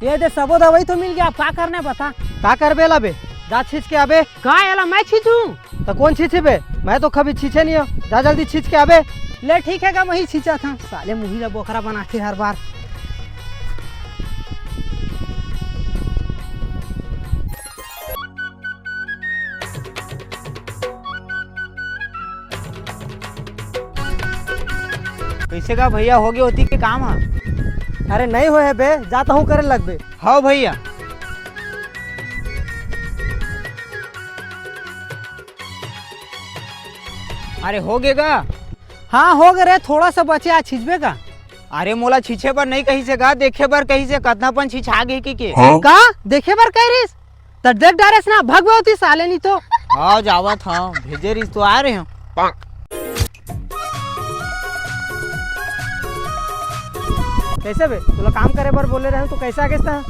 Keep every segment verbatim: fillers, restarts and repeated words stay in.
ये दे, सबो दवाई तो मिल गया, अब का करना है बता। का करबे ला बे? जा छींच के आबे। का एला मैं छींचूं? त कोन छींचे बे? मैं तो कभी छींचे नहीं हो। जा जल्दी छींच के आबे। ले ठीक है गा, वही छींचा था। साले मुही ला बोकरा बना के हर बार। कैसे गा भैया, हो गए होती के काम हा? अरे नहीं होए बे, जाता हूँ करे लगबे। हाँ भैया। अरे हो गए गा? हाँ हो गए रे, थोड़ा सा बचे, आज छिंचबे का? अरे मोला छींचे बर नहीं कही से गा, देखे बर कही से, कतना पन छींचा गे कि के। हाँ? का देखे बर कह रहीस? त देख डारेस ना, भगवे होती साले नहीं तो। हाँ जावत हाँ, भेजे रहीस तो आ रहे हो। कैसे बे, तोला काम करे बर बोले रहे हो तो कैसे आ गेस तैं?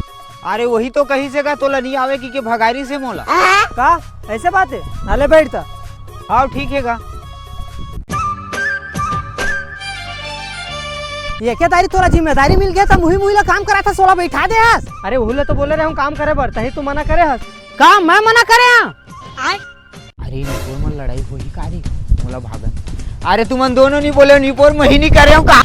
अरे वही तो कही से गा, तोला नहीं आवे कि के भगारी से मोला। का ऐसे बात है? नाले बैठ ता। हाँ ठीक है गा। ये क्या दारी तोला जिम्मेदारी मिल गया था, मुही मुही ला काम करा था, सोला बैठा दे हस। अरे उहू ला तो बोले रहे हूँ काम करे बर, तही तू मना करे हस। का मैं मना करे हाँ? अरे निपोर मन लड़ाई होही का रे? मोला भागन। अरे तुमन दोनों नहीं बोले, निपोर मही नहीं करे हूँ का?